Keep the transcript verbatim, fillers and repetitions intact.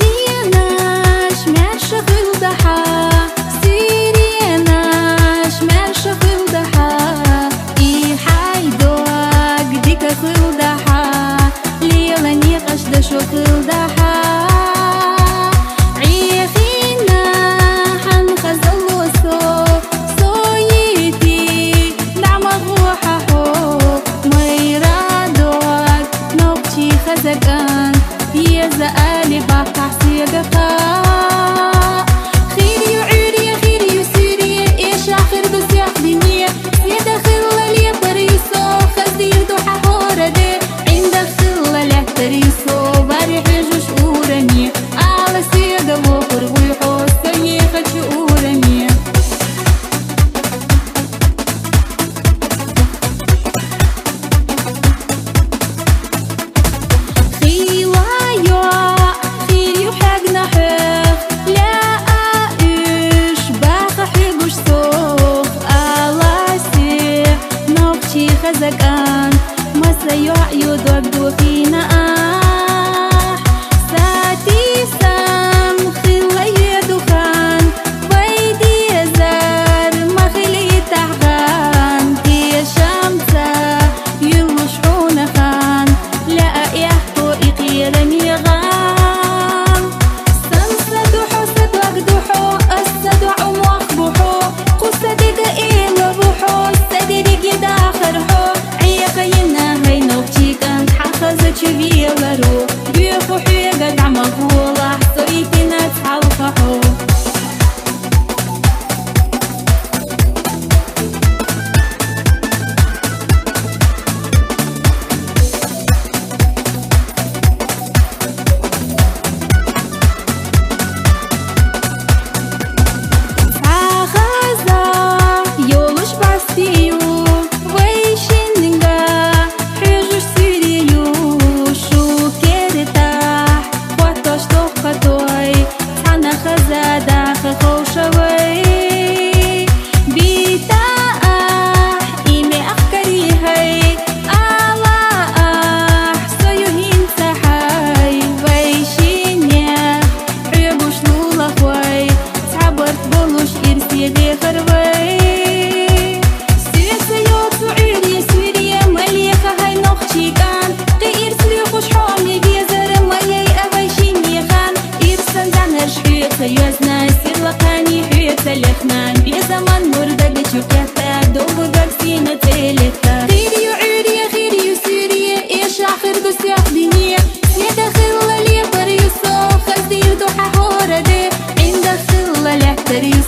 Ӏуьйренаш маьрша хуьлда хьа, суьйренаш маьрша хуьлда хьа, и хьай дог дика хуьлда хьа, лела некъаш дашо хуьлда хьа. Ӏехийна хьан хазало со, со йитӀа дӀа ма гӀо хьа хьо, майра дог нохчий хаза кӀант еза али бахьа сагӀа кха. Хир ю Ӏуьйре, хир ю суьйре, эша хир ду сехь дине, седа хилла лепар ю со, хаза дийр ду хьа хӀора де, ӀиндагӀ хилла лаьттар ю со, бари хьежаш урами, ала сагӀа вохур вуй хьо, со ехачу урами. Хила йоӀ, хир ю хьегна хьох, лаьа уьш баха хьуьгуш сох, ала сехь нохчий хаза кӀант, маса йоӀ ю дог духийна ахь. Сатийсам хилла йоьду хан, вай дезар ма хили тахьгӀан, тешамца юллуш хьуна хан, лаьа эхь хьо и кхераме гӀан. Сан са ду хьо, са дог ду хьо, ас са доӀа мох бу хьо, кху са дега эла ву хьо, са дерриге дахар хьо. Ӏехийна хьай нохчий кӀант хьа хазачу веларо, боьху хьоьга дӀа ма гӀолахь, со йитӀа цхьалха хьо. Цхьа хаза йолуш баст ю вай шинга, хьуьжуш суьйре ю шу кертахь, хоттош дохкатой, цхьана хаза даха ховша вай. Бита ахь, и мехкарий хьай, ала ахь, со ю хӀинца хьай, вай шиннех хьоьгуш лулахой, цхьа барт болуш ирсе дехар вай. Соьца йоцу Ӏуьйре суьйре, ма леха хьай нохчий кӀант, кхин ирс луьйхуш хьоме везар, ма яй а вай шинне хан. Ирсан зӀанарш хьоьца йоьзна, сирла кхане хьоьца лехна, безаман мурдагачу кхетта, довгагар сийна цӀе летта. Хир ю Ӏуьйре, хир ю суьйре, эша хир ду сехь дине, седа хилла лепар ю со, хаза дийр ду хьа хӀора де, ӀиндагӀ хилла лаьттар ю